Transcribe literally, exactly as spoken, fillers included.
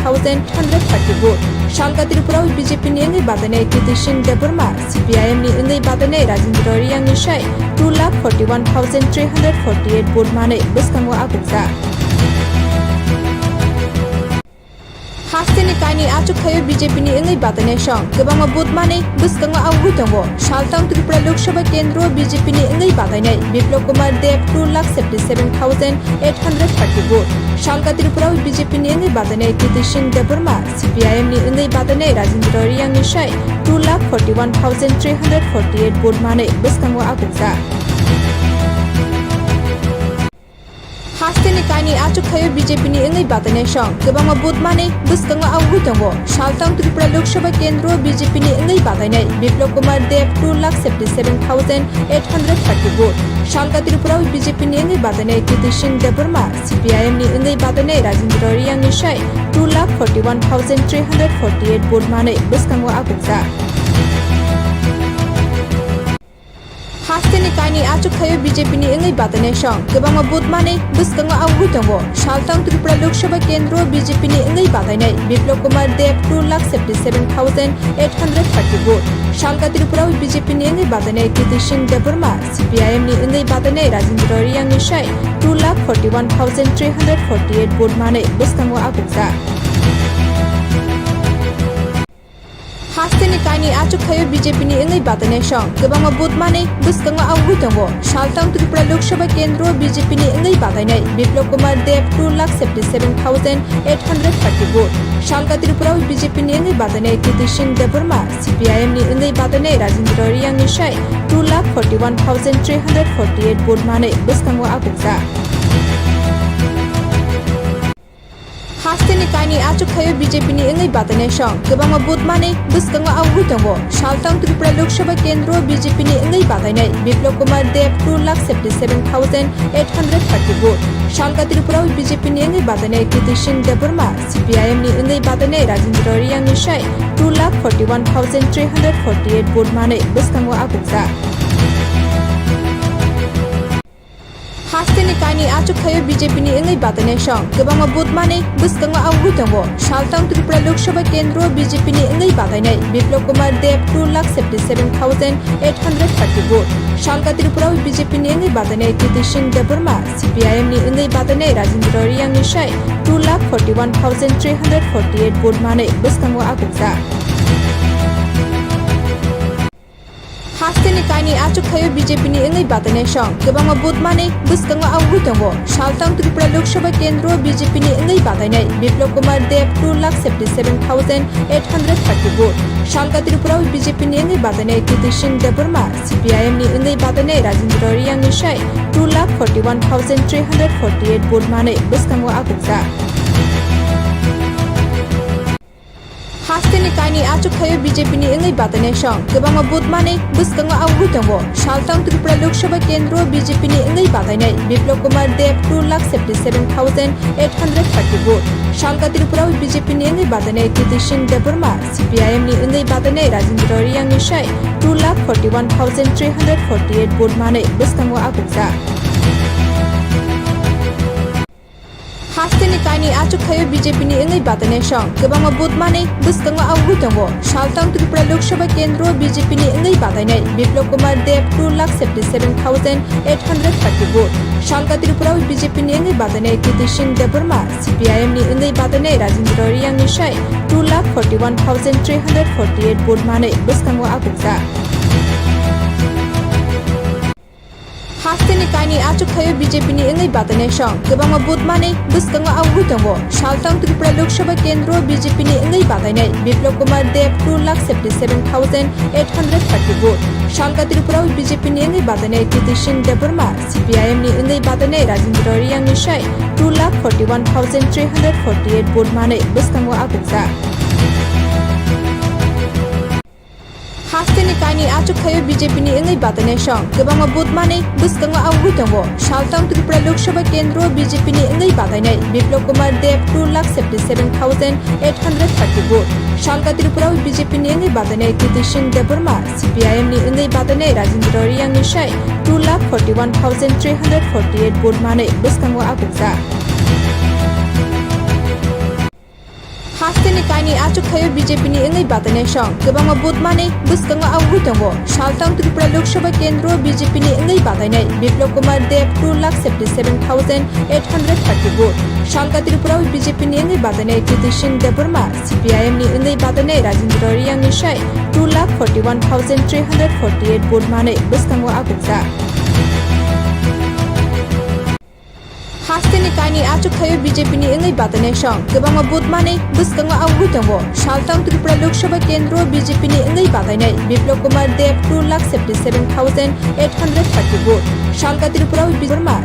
thousand hundred thirty vote. Salka Tripura B J P ni wngwi batainai Kiti Singh Debbarma, C P I M ni wngwi batainai Rajendra Reang ni sai two lakh forty one thousand three hundred forty eight vote manwi bwskango akungjak. Hasteni kainwi achukthai-o B J P ni wngwi batainai song kwbangma vote manwi bwskango augwi tongo. Saltang Tripura Lok Sabha Kendro B J P ni wngwi batainai Biplab Kumar Deb two lakh seventy seven thousand eight hundred thirty vote. Salka Tripura B J P ni wngwi batainai Kiti Singh Debbarma, C P I M ni wngwi batainai Rajendra Reang ni sai two lakh forty one thousand three hundred forty eight vote manwi bwskango akungjak. Hasteni kainwi achukthai-o B J P ni wngwi batainai song kwbangma vote manwi bwskango augwi tongo. Saltang Tripura Lok Sabha Kendro B J P ni wngwi batainai Biplab Kumar Deb two lakh seventy seven thousand eight hundred thirty vote. Salka Tripura B J P ni wngwi batainai Kiti Singh Debbarma, C P I M ni wngwi batainai Rajendra Reang ni sai two lakh forty one thousand three hundred forty eight vote manwi bwskango akungjak. Hasteni kainwi achukthai-o B J P ni wngwi batainai song kwbangma vote manwi bwskango augwi tongo. Saltang Tripura Lok Sabha Kendro B J P ni wngwi batainai Biplab Kumar Deb two lakh seventy seven thousand eight hundred thirty vote. Salka Tripura B J P ni wngwi batainai Kiti Singh Debbarma, C P I M ni wngwi batainai Rajendra Reang ni sai two lakh forty one thousand three hundred forty eight vote manwi bwskango akungjak. Hasteni kainwi achukthai-o B J P ni wngwi batainai song kwbangma vote manwi bwskango augwi tongo. Saltang Tripura Lok Sabha Kendro B J P ni wngwi batainai Biplab Kumar Deb two lakh seventy seven thousand eight hundred thirty vote. Salka Tripura B J P ni wngwi batainai Kiti Singh Debbarma, C P I M ni wngwi batainai Rajendra Reang ni sai two lakh forty one thousand three hundred forty eight vote manwi bwskango akungjak. Hasteni kainwi achukthai-o B J P ni wngwi batainai song kwbangma vote manwi bwskango augwi tongo. Saltang Tripura Lok Sabha Kendro B J P ni wngwi batainai Biplab Kumar Deb two lakh seventy seven thousand eight hundred thirty vote. Salka Tripura B J P ni wngwi batainai Kiti Singh Debbarma, C P I M ni wngwi batainai Rajendra Reang ni sai two lakh forty one thousand three hundred forty eight vote manwi bwskango akungjak. Hasteni kainwi achukthai-o B J P ni wngwi batainai song kwbangma vote manwi bwskango augwi tongo. Saltang Tripura Lok Sabha Kendro B J P ni wngwi batainai Biplab Kumar Deb two lakh seventy seven thousand eight hundred thirty vote. Salka Tripura B J P ni wngwi batainai Kiti Singh Debbarma, C P I M ni wngwi batainai Rajendra Reang ni sai two lakh forty one thousand three hundred forty eight vote manwi bwskango akungjak. Hasteni kainwi achukthai-o B J P ni wngwi batainai song kwbangma vote manwi bwskango augwi tongo. Saltang Tripura Lok Sabha Kendro B J P ni wngwi batainai Biplab Kumar Deb two lakh seventy seven thousand eight hundred thirty vote. Salka Tripura B J P ni wngwi batainai Kiti Singh Debbarma, C P I M ni wngwi batainai Rajendra Reang ni sai two lakh forty one thousand three hundred forty eight vote manwi bwskango akungjak. Hasteni kainwi achukthai-o B J P ni wngwi batainai song kwbangma vote manwi bwskango augwi tongo. Saltang Tripura Lok Sabha Kendro B J P ni wngwi batainai Biplab Kumar Deb two lakh seventy seven thousand eight hundred thirty vote. Salka Tripura B J P ni wngwi batainai Kiti Singh Debbarma, C P I M ni wngwi batainai Rajendra Reang ni sai two lakh forty one thousand three hundred forty eight vote manwi bwskango akungjak. Hasteni kainwi achukthai-o B J P ni wngwi batainai song kwbangma vote manwi bwskango augwi tongo. Saltang Tripura Lok Sabha Kendro B J P ni wngwi batainai Biplab Kumar Deb two lakh seventy seven thousand eight hundred thirty vote. Salka Tripura B J P ni wngwi batainai Kiti Singh Debbarma, C P I M ni wngwi batainai Rajendra Reang ni sai two lakh forty one thousand three hundred forty eight vote manwi bwskango akungjak. Hasteni kainwi achukthai-o B J P ni wngwi batainai song kwbangma vote manwi bwskango augwi tongo. Saltang Tripura Lok Sabha Kendro B J P ni wngwi batainai Biplab Kumar Deb two lakh seventy seven thousand eight hundred thirty vote. Salka Tripura B J P ni wngwi batainai Kiti Singh Debbarma, C P I M ni wngwi batainai Rajendra Reang ni sai two lakh forty one thousand three hundred forty eight vote manwi bwskango akungjak. Hasteni kainwi achukthai-o B J P ni wngwi batainai song kwbangma vote manwi bwskango augwi tongo. Saltang Tripura Lok Sabha Kendro B J P ni wngwi batainai Biplab Kumar Deb two lakh seventy seven thousand eight hundred thirty vote. Salka Tripura B J P ni wngwi batainai Kiti Singh Debbarma, C P I M ni wngwi batainai Rajendra Reang ni sai two lakh forty one thousand three hundred forty eight vote manwi bwskango akungjak. Kaini achuk thaio B J P ni wngwi batainai song kwbangma vote manwi bwskango agwi tongo. Saltang Tripura Lok Sabha kendro B J P ni wngwi batainai Biplab Kumar Deb two lakh seventy seven thousand eight hundred thirty vote. Salka Tripura o B J P ni wngwi batainai Kriti Singh Debbarma, C P I M ni wngwi batainai Rajendra Reang ni sai two lakh forty one thousand three hundred forty eight vote manwi bwskango agukjak. Hasteni kaini achuk thaio B J P ni wngwi batainai song kwbangma vote manwi bwskango agwi tongo. Saltang Tripura Lok Sabha kendro B J P ni wngwi batainai Biplab Kumar Deb two lakh seventy seven thousand eight hundred thirty vote. Salka Tripura o Debbarma